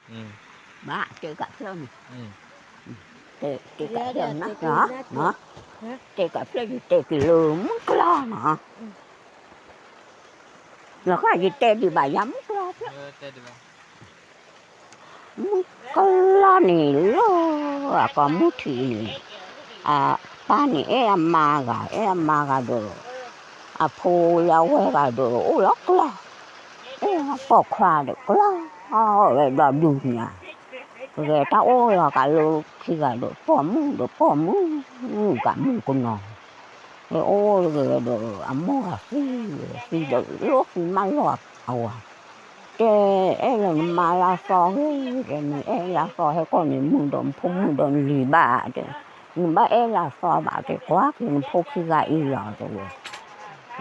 ဘၣ်တဲကးဖျၢၣ်န့ၣ်, တဲကးဖျၢၣ်န့ၣ်, တဲကးဖျၢၣ်န့ၣ် တဲက့ၤလၢမုၢ်ကျီၢ်နီၤ, လီၤဃၣ်ယတဲဒံးဘၣ်ယၤမုၢ်ကျီၢ်ဖျၢၣ် မုၢ်ကျီၢ်န့ၣ်လၢ အကီၢ်မုၢ်ထံးန့ၣ်, အပၢ်န့ၣ်အဲၣ်အမါဂၤ အဲၣ်အမါဂၤဒီး အဖိလၢအဝဲဂၤဒီး အိၣ်လၢကျီၢ်, အိၣ်ပိာ်ခွါဒီးကျီၢ်, အဝဲဒီးဒုးညါ, ပဂဲၤတၢ်အိၣ်လီၤကးလၢခံဂၤဒီး ပိာ်မုၣ်ဒီးပိာ်မုၣ်, မုၣ်ကးမုၣ်ကနီၤ, ဝဲအိၣ်တဂ့ၤဒီးအမိၢ်ဂၤသံဝဲသံဒီးလိၣ်သံမၢလီၤအဝၤ, တဲအဲၣ်လၢနမါလၢအသီဂ့ၤ, တဲနအဲၣ်လၢအသီဟဲကီၢ်န့ၣ် မုာ်ဒီးနဖိမုာ်ဒီးနလံၤဘၣ်, တဲ, နဘၣ်အဲၣ်လၢအသီဘၣ်, တဲကွၢ်က့ၤနဖိခံဂၤအံၤလီၤ တဲဝဲ,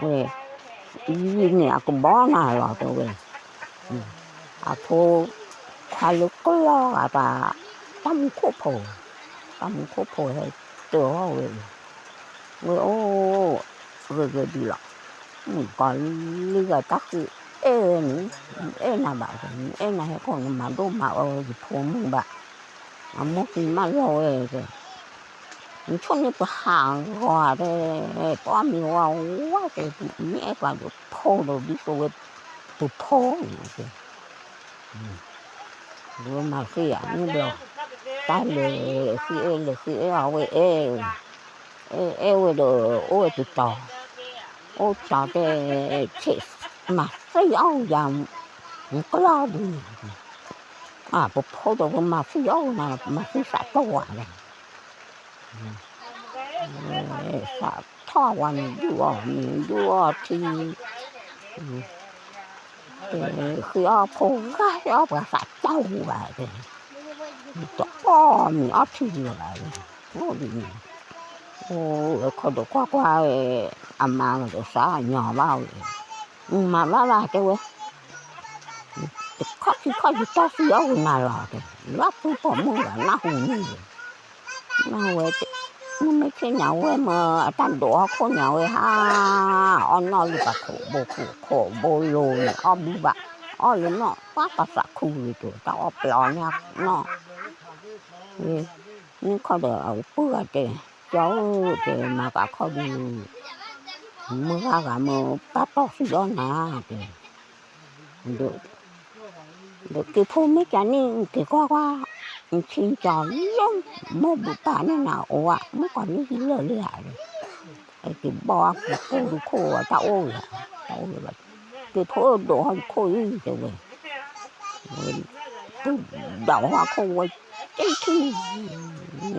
ဝဲ, ယံၤန့ၣ်အကဘီနၤလီၤ တဲဝဲ, အဖိ, ခွါလၢကျီၢ်ဂၤတၢ်, တၢ်မူခိၣ်ဖိ, တၢ်မူခိၣ်ဖိဟဲတၢၤအီၤဝဲ, ဝဲအိၣ်, ဂ့ၤဂ့ၤဒ်လီၤ, မုၣ်ကီၤလံၤဂၤတၢ်ဃ့အဲၣ်န့ၣ်, အဲၣ်နၤဘၣ်, အဲၣ်နၤဟဲကီၢ်န့ၣ် မၤဒိၣ်မၤအၢယဖိမုၣ်ဘၣ်, အမိၢ်သံမၢလီၤဝဲ, နဆိၣ်န့ၢ်ပဟးဂီၤတဲ, ပအီၣ်မ့ၤဝါဝါတဲ, မ့ၢ်အဲၣ်ပှၤဒီးဖိဒီးဒ်သိးဝဲ, ပဖိန့ၣ်တဲ, ဝဲမၤသ့ဧါန့ၣ်ဘျီ, တၢ်လဲၤဃ့အဲၣ်လဲၤဃ့အဲၣ်အီၤဝဲအဲၣ်, အဲၣ်အဲၣ်ဝဲဒီး အိၣ်ဝဲတတီၤ, အိၣ်တီၤတဲ, ဆ့း, မၤသ့အီၣ်ယၤ, ကျီၢ်ဒုးန့ၣ်, ပဖိဒီးပမၤသ့အီၣ်နၤ ပမၤသ့သးတီၢ်ဝဲဒီး သးထီၣ်ဝဲန့ၣ်ဒုးအီၣ်မ့ၤဒုးအီထံ, ဃ့အီၣ်ဖိဂၤ ဃ့အီၣ်ပှၤသးတီၢ်ဝဲဘၣ်, တအီၣ်မ့ၤအီထံလၢၤဘၣ်, အိၣ်ဒ်န့ၣ်, အိၣ်ဝဲခီဒီးကွၢ်ကွၢ်, အမါဒီးသးညီဘၣ်ဝဲ, မၤဘၣ်ဘၣ်တဲဝဲ တခီၣ်ခံခီၣ်ယတီၢ်သံအီၣ်ဝဲနၤလီၤ, လၢသူပိာ်မုၣ်ဂၤနၢ်ဟူန့ၣ်, နဝဲ, မ့မ့ၢ်ဆ့ၣ်ညါဝဲမ့ၢ်အတၢ်ဒိးဟီၣ်ခိၣ်ညါဝဲဟါ, အီၣ်နီၣ်လံပှၤခိးဘိခိးခိးဘိလိၤန့ၣ် အီၣ်ဘုဘၣ်, အီၣ်လၢနီၣ်ပှၤပှၤသးခူဂ့ၤတဲ တၢ်အီၣ်ပျီညါနီၣ်, မ့ၢ်ခီဒီးအပုၢ်ဂၤတဲ, ကၠီဧၢတဲ မၤကးခီဒုး, မုၢ်ဂၤဂၤမ့ၢ်ပာ်တီၢ်သံအီၣ်နၤတဲ, ဒီးက့ၤဖိမ့ၢ်ကန့ၣ် နက့ၤကွၢ်ကွၢ်, နဆံကၠီလၢ, မိၢ်ဘုပာ်န့ၢ်နၤအိၣ်ဧါ, မုၣ်ကီၤလံၢ်လၢာ်လံဧါ, က့ၤဘီၣ်အက့ၤပိၢ်ဒုးခိၣ်အတၢ်အိၣ်လၢ, တၢ်အိၣ်လၢဘၣ်, က့ၤဖိဒိးဟီၣ်ယခိၣ်အံၤတဲဝဲ, ပုၢ်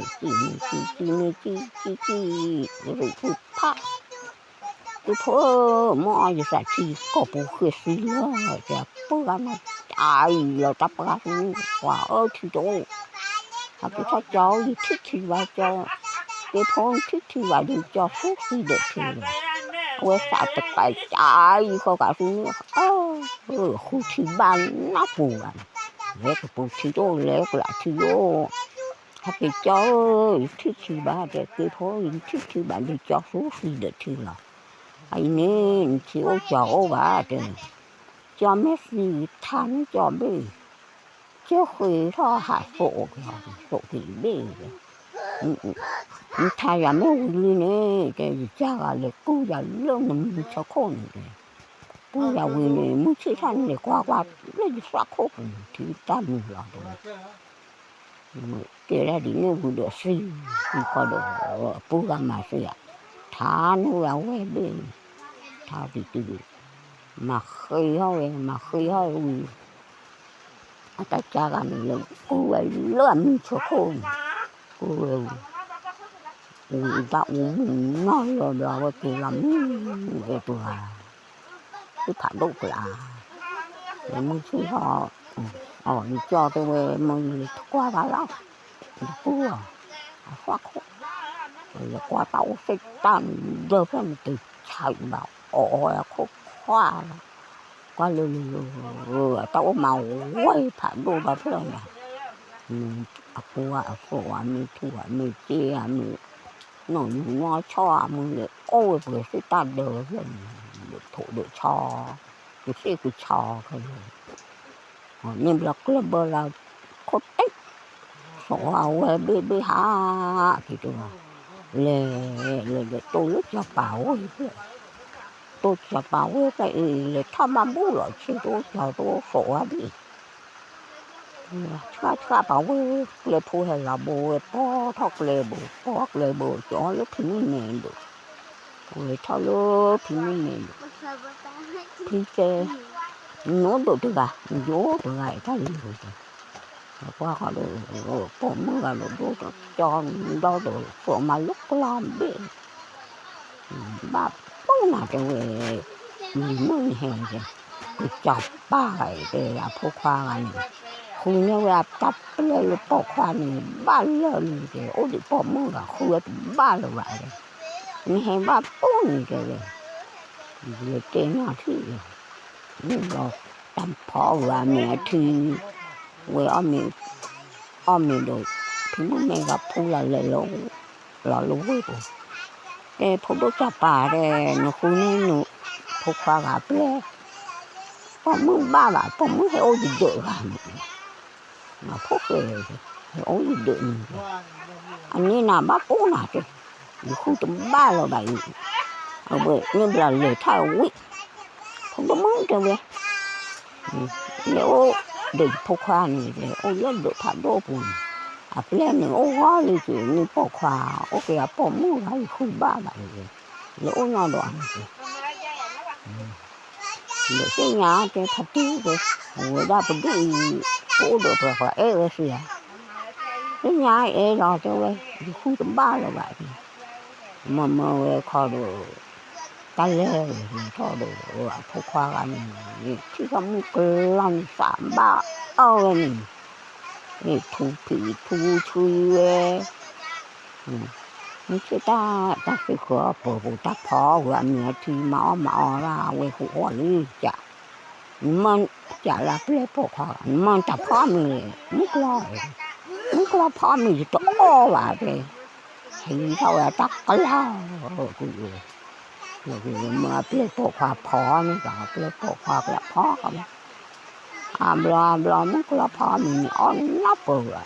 ဒိးဟီၣ်ခိၣ်ဝဲ, က့ၤထံၣ်, မ့ၢ်ကံၣ်မ့ၢ်ကံၣ်ကံၣ်မ့ၢ်ကံၣ်ကံၣ်ကံၣ်, ရ့ၣ်ဖုဖး က့ၤဖိဧၢ, မ့ၢ်အီယသးထံကီၢ်ပူၤဃ့သံလၢ, တဲပုၢ်ဂၤမး, အအံၤလီၤတၢ်ပှၢ်သံ, ပှၤအၢထံတအိၣ်, အက့ၤထီၣ်ကၠီဧၢ ယထံၣ်ထံဘၣ်ကၠီ, က့ၤဖိထံၣ်ထံဘၣ်ဒုးကၠီဆူသံဒီးထံလီၤ, အဝဲသးတကးကၠီအံၤဃီကးသံန့ၣ်, ဃုထံဘၣ်နၢ်ပူၤဘၣ်န့ၣ်, လဲၤကပူၤထံတအိၣ်လဲၤကလးထံတအိၣ် ဟဲက့ၤကၠီဧၢ, ယထံၣ်ထံဘၣ်တဲ က့ၤဖိ ယထံၣ်ထံဘၣ်ဒုးကၠီဆူသံဒီးထံလီၤ, အအံၤန့ၣ် နထံၣ်အိၣ်ကၠီအိၣ်ဘၣ်တဲ, ကၠီမ့ၢ်သံထါန့ၢ်ကၠီဘ့ၣ်, ကၠီဃ့ထီၣ်ဟးသိးက့ၤ, သိးက့ၤဘ့ၣ်, နထါယၤမ့ၢ်ဝံၤလံန့ၣ် တဲယကၢ်ဂၤလဲၤကူၣ်ယၤလၢနမုၢ်ဆၢခိၣ်န့ၣ်တဲ, ကူၣ်ယၤဝံၤန့ၣ် မုၢ်ဆ့ၣ်ထီၣ်န့ၣ် ကွၢ်ကွၢ်လၢယသွၣ်ခိၣ်ပူၤန့ၣ်ထံတၢ်မုာ်လီၤတဲဝဲ, တဲဒၣ်ဒ်န့ၣ်ဝံၤဒီးသံ, သံခီဒီး အပုၢ်ဂၤမၤသံဧါ, ထါန့ၢ်ဝဲအဝဲဘ့ၣ်, ထါဒ်တုၤ, မၤဃ့ထီၣ်ဝဲ မၤဃ့ထီၣ်ဝံၤ အတၢ်ကၢ်ဂၤန့ၣ်လၢ ကူၣ်ဝဲလၢအမုၢ်ဆၢခိၣ်န့ၣ်, ကူၣ်ဝဲဝံၤ, ဝံၤတၢ်အူမူးနီၢ်လီၤဒီး အဝဲက့ၤလီၤမံဝဲတဂၤ, သ့ၣ်ဖးဒိၣ်ကျါ, မုၢ်ဆ့ၣ်ထီၣ်, အီၤယကၠီတဲဝဲ မ့ၢ်ယတကွၢ်ဘၣ်လီၤ, ယကူၣ်အီၤ, အသွၣ်ခိၣ်, ယကွၢ်တၢ်အိၣ်စ့ၢ်တၢ်ဒၢဖျၢၣ်န့ၣ် ကဆါဘၣ်အီၣ်အီအခိၣ်ခွါလီၤ, ကွၢ်လၢလၢလၢ, တၢ်အိၣ်မးဝဲဖးဒိၣ်ဒီဖျၢၣ်န့ၣ်, မ့ၢ်အပူၤအသိးအမ့ၢ်ထူအမ့ၢ်စ့အမ့ၢ်, နီၢ်ယူၤနီၢ်ဆီအမ့ၢ်လဲၤအိၣ်ဝဲပှဲၤစ့ၢ်တၢ်ဒၢဖျၢၣ်န့ၣ်, ဒၢးထိးဒၢးဆီ, ကသ့ၣ်ကဆီခဲလၢာ်, န့ၣ်ဘျီကျၢၢ်ဘၢလၢ အဝဲဘ့ၣ်ဘ့ၣ်ဟးက့ၤတဂၤ, လဲၤလဲၤလဲၤတိၢ်လၢစီၤပၤဝ့ၢ်ဖျၢၣ်, တိၢ်စီၤပၤဝ့ၢ်ဖျၢၣ်အံၤ လဲၤထီၣ်ဘၣ်ဘူၣ်လီၤ ဆ့တအိၣ်ကၠီတအိၣ် စိးဝါဒံၣ် ဆှၣ်ဆှၣ်ပၤဝ့ၢ်ကျဲဖိဟဲလီၤဘိဝဲ ပီထီၣ်ကျဲဘိ ပီကျဲဘိ ကၠီလၢဖံမုၣ်မဲာ်ဒိး, ဝဲထီၣ်လၢဖံမုၣ်မဲာ်ဒိး, ဖံတဲ, နအိၣ်ဒိးတဂၤ နယအိၣ်တဂၤအံၤတၢ်လံၤ, ကွၢ်ဃီဒီး ပိာ်မုၣ်ဂၤဒီးဒိၣ်ဒီးကၠီဒီး စိးမၤလၢကျီဘ့ၣ် ဘၣ်ပူၣ်နၤတဲဝဲ, လံၤမုၣ်နဟဲ, ကစၢ်ပၢ်ဂၤအံၤတဲ အဖိခွါဂၤန့ၣ်, ဃုန့ၢ်ဝဲအတၢ်ပျဲလၢပိာ်ခွါန့ၣ် ဘၣ်လၢာ်လံတဲ အိၣ်ဒံးပိာ်မုၣ်ဂၤ ဃုဝဲတဘၣ်လၢၤဘၣ်တဲ, နဟဲဘၣ်ပူၣ်န့ၣ်တဲဝဲ, လဲၤတဲနၤထံၣ်, မ့ၢ်ဘျီ တၢ်ဖီအဂၤမ့ၢ်အထံ ဝဲ အီၣ်မ့ၤဒီး ဖံမုၣ်မဲာ်ဂၤဖူလီၤလဲၤလီၤလၢဝ့ၢ်ပူၤ, တဲဖိဒိၣ်စီၤပၤတဲ နဃုန့ၢ်နဖိခွါဂၤပျဲ, ပိာ်မုၣ်ဘၣ်ဘၣ် ပိာ်မုၣ်ဟဲအိၣ်ယဒၢးဂၤန့ၣ်, ဖိၣ်ဃဲ ဟဲအိၣ်ယဒၢးန့ၣ်, အန့ၢ်နၤဘၣ်ပူၣ်နၤတဲ, ယဃုတဘၣ်လၢၤဘၣ်အံၤ, အဝဲန့ၣ်ဘျီလဲၤထီၣ်ဝံၣ်, ဖိဒိၣ်မုၣ်တဲဝဲ လဲၤအိၣ်ဒီးယဖိခွါန့ၣ် လဲၤအိၣ်လၢဒၢးဖးဒိၣ်ပူၤန့ၣ်, အပျဲန့ၣ်အိၣ်ဂီၢ်လံက့ၤန့ၢ်ပိာ်ခွါ, အိၣ်က့ၤအပိာ်မုၣ်ဂၤယဃုဘၣ်ဘၣ်အံၤ, လဲၤအိၣ်နီၢ်ဒီးအန့ၣ်က့ၤ, ဒီးသ့ၣ်ညါတဲဖါတံၢ်တဲ, အဝဲဒၣ်ပဒိၣ်အံၤ, ပအိၣ်ဒီးပှၤပှၤအဲၣ်ဝဲစံးဧါ, သ့ၣ်ညါအဲၣ်လီၤတဲဝဲ, ယဃုတဘၣ်လၢၤဘၣ်အံၤ, မ့မ့ၢ်ဝဲခီဒီး တၢ်လဲၤထီၣ်ဒီး အဖိခွါဂၤန့ၣ် ထံၣ်ထီၣ်မုၢ်ကျီန့ၣ် သးဘၣ်အီၣ်ဝဲန့ၣ်, ထူဖံးထူဆှံဝဲ, မ့ၢ်ဆ့ၣ်တၢ် တၢ်စ့ၢ်ကီးပၢၤပူၤ တၢ်ဖီအီၣ်ဝဲအမ့ၢ်အထံ မၤအီၣ်မၤအီတၢ်ဝဲဟူးအီၣ်လံက, နမ့ၢ်ကလၢပျဲၢ်ပိာ်ခွါ နမ့ၢ်တၢ်ဖီမ့ၢ် မုၢ်ကျီ, မုၢ်ကျီဖီမ့ၢ်ယတအီၣ်ဘၣ်တဲ, ဟံးထီၣ်ဝဲတၢ်ကလီ, မ့ၢ်အပျဲၢ်ပိာ်ခွါဖီန့ၣ်ဒီး ပျဲၢ်ပိာ်ခွါကျၢၢ်ဖီ, အဘျီအဘျီ မုၢ်ကျီဖီမ့ၢ်န့ၣ် အီၣ်နီၢ်ပၢၤဝဲ,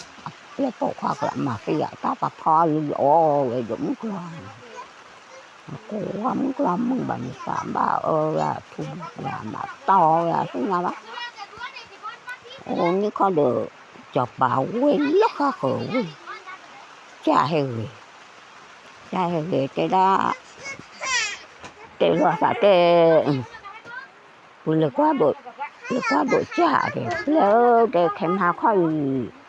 ပျဲၢ်ပိာ်ခွါကျၢၢ်မၤသံအတၢ်ပာ်ဖီလံအီၣ်ဝဲဒီးမုၢ်ကျီန့ၣ်, ကိးဝဲမုၢ်ကျီမုၢ်ဘၣ်န့ၣ် သးဘၣ်အၢဝဲအထူဝဲ မၤတီဝဲအသ့ၣ်ညါဘၣ်, အိၣ်န့ၣ်ခီဒီး စီၤပၤဝဲလၢဃါဃၢၤဝဲ, ကၢ်ဟဲဂ့ၤ, ကၢ်ဟဲဂ့ၤတဲဒၣ်, တဲလီၤသးတဲ ပလဲၤကွၢ်ဒိး, လဲၤကွၢ်ဒိးကၢ်တဲ ပျဲၢ်ဧၢတဲ ခဲမဟါခီအံၤ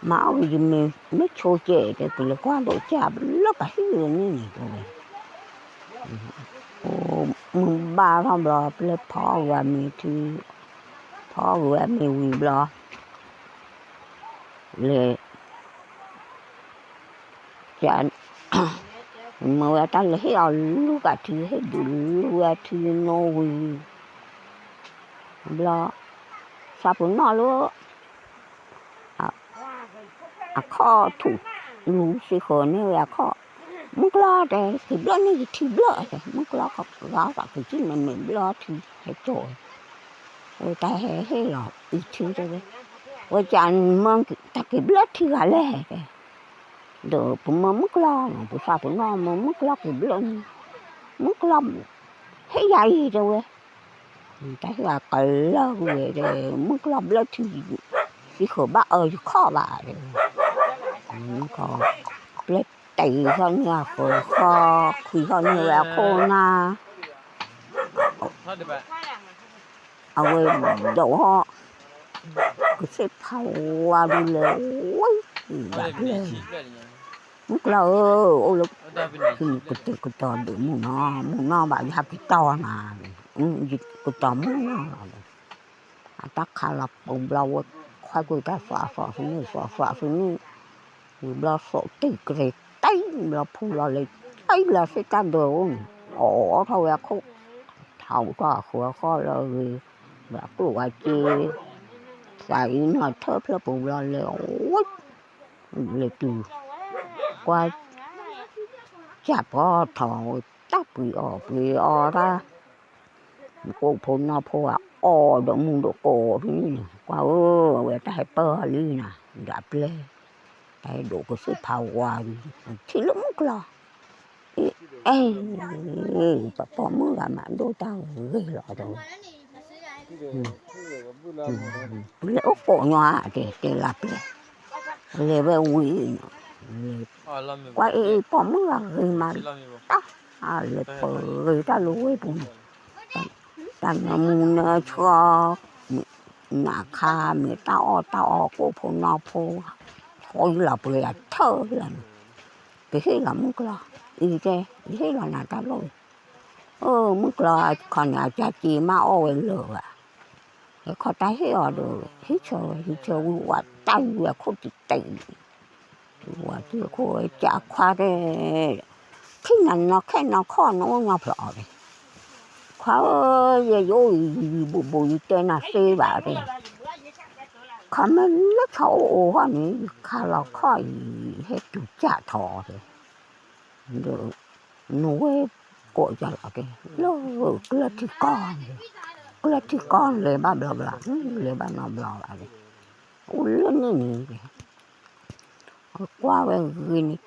မၤအီၣ်က့ၤယမ့ၤမ့ၢ်ဆိကဲတဲ ပလဲၤကွၢ်ဒိးကၢ်လၢပှၤဟံၣ်လၢန့ၣ်န့ၣ်တဲဝဲ, အိၣ်မုၢ်ဘၣ်ထီၣ်ဘျီ ပျဲၢ်ဖီဂၤမ့ၤထံ, ဖီဂၤမ့ၤဝံၤဘျီ လဲၤ က မ့ၢ်ဝဲတၢ်လဲၤဟ့ၣ်အီၤလူၤကထံ ဟ့ၣ်ဒုးလူၤဝဲထံနီဝံၤ ဘျီ သးပ့ၤနီၣ်လၢ အခီၣ်ထူၣ်လူၤစ့ၢ်ကီးန့ၢ်ဝဲအခီၣ်, မုၢ်ကျီတဲ က့ၤဘျၢၣ်န့ၢ်ယထံဘျၢၣ်, မုၢ်ကျီဂၤသးက့ၤကံၣ်မဲာ်မဲာ်ဘျီထံဟဲစိာ်, ဝဲတၢ်ဟဲဟ့ၣ်လီၤအံၤထံတဲဝဲ, ဝဲကနမၢတၢ်က့ၤဘျၢၣ်ထံဂၤလဲၣ်တဲ ဒီးပမၢမုၢ်ကျီန့ၣ် ပသးပ့ၤနီၣ်မၢမုၢ်ကျီက့ၤဘျၢၣ်န့ၣ်, မုၢ်ကျီ ဟ့ၣ်ယၤအံၤတဲဝဲ, တၢ်ဟ့ၣ်အကလၢာ်ဝဲတဲ မုၢ်ကျီဘျၢၣ်ထံ စ့ၢ်ကီးဘၣ်အၢယခီၣ်ဘၣ်တဲ, ပျဲၢ်တဲထီၣ်န့ၢ်အဃၢၤဃီ ခွံထီၣ်န့ၢ်ဝဲအခိၣ်နၢ် အဝဲဒိး ကသ့ၣ်ဖးဝါဒုးလဲၤဝဲ ဒၣ်ပျဲၢ်, မုၢ်ကျီဧၢ, အိၣ်လၢ ကတဲာ်ကတီၤဒုးမုၢ်နီၤ မုၢ်နီၤဘၣ်ယဟဲက့ၤတီနၤ, ကတီၤမုၢ်နီၤလီၤ, အတၢ်ခးလီၤပူၤဘျီဝဲ ခွဲကွံာ်တၢ်သွးသွးသုန့ၣ်သွးသွးသုန့ၣ်, ဝံၤဘျီသွးတ့ၢ်ကြဲတံၢ်ဘျီဖူလီၤလဲၤတံၢ်ဘျီသ့ၣ်တၢ်ဒၢးအိၣ်န့ၣ် အိးထီၣ်ဝဲအခိၣ်, ထးအိးထီၣ်အဃၢၤဃီလၢအဂ့ၤ, ဘၣ်ကျိၣ်ဝဲက့, သးအံၤနီၢ်ထၢၣ်ဖျၢၣ်ပူၤဘျီလဲၤဝဲ, လဲၤတုၤ, ကွၢ် ကၢ်ပီထီၣ်ဝဲတၢ်ပှ့ၤအီၣ်ပှ့ၤအီတၢ်, ကိးဖိနီၢ်ဖိအီၣ်ဒီးမူဒီးကိးဖဲန့ၣ်န့ၣ် ကွၢ်ဧၢ, အဝဲတၢ်ဟဲပၢၢ်အီၤလံနၤ, ဒၣ်ပျဲၢ်, တၢ်အဲၣ်ဒိးကစၢၢ်ဖးဝါ, ထံၣ်လၢမုၢ်ကျီၢ်, အဲၣ်, ပပိာ်မုၣ်ဂၤမးဒိၣ်တၢ်ဂ့ၤလီၤတဲဝဲ, ပလဲၤအိၣ်ကိးညီဧါတဲ တဲလၢပျဲၢ်, လဲၤဝဲဝံၤ, ကွၢ်အံၤ ပိာ်မုၣ်ဂၤဂ့ၤမး, တၢ်, လဲၤပဂ့ၤတၢ်လၢဝ့ၢ်ပူၤန့ၣ်, တၢ်နၢမူနၢဆှီ, နးခါမ့ၢ်တၢ်အီၣ်တၢ်အီကိၣ်ဖိနီၢ်ဖိ, ဆီယလီၤပှဲၤယၤထၢၣ်လီၤန့ၣ်, ကဟ့ၣ်လီၤမုၢ်ကျီၢ်, အံၤတဲ, ယဟ့ၣ်လီၤနၤတၢ်လိၣ်, အၢ မုၢ်ကျီၢ်ခီန့ၣ် အကၢက့ၤမးအီၣ်ဝဲလၢာ်ဘၣ်, ဟဲခီတၢ်ဟ့ၣ်အီၤဒီး ဟံးဆၢဝဲ ဟံးဆၢဝံၤဝးတၢ်ဝံၤအခိၣ်တံာ်တံာ် ဝၤတံၢ်အခိၣ်ဝဲကးခွါတဲ, ထံၣ်နၤနီၢ်ခဲနီၢ်ခီၣ်နအိၣ်ညီဖျိးအီၤတဲ, ခွါဧၢ, ယဲယအိၣ်ယံၤယံၤဘူးဘူး ယတဲနၤသ့ဘၣ်တဲ, ခီမ့ၢ်လၢဆီအိၣ်အိၣ်ဟီၣ်န့ၣ် ယခါလီၤခီၣ်အံၤ ဟဲတုၤကးထီၣ်တဲ, ဒီး နဝဲကိးယၤလီၤတဲ, လၢကျၢၢ်ထံကီၢ်န့ၣ်, ကျၢၢ်ထံကီၢ်လဲၤဘၣ်ဘျီဘျီ, လဲၤဘၣ်နီတဘျီဘၣ်, အိၣ်လၢန့ၣ်န့ၣ်, ကွၢ်ဝဲဂ့ၤန့ၣ်,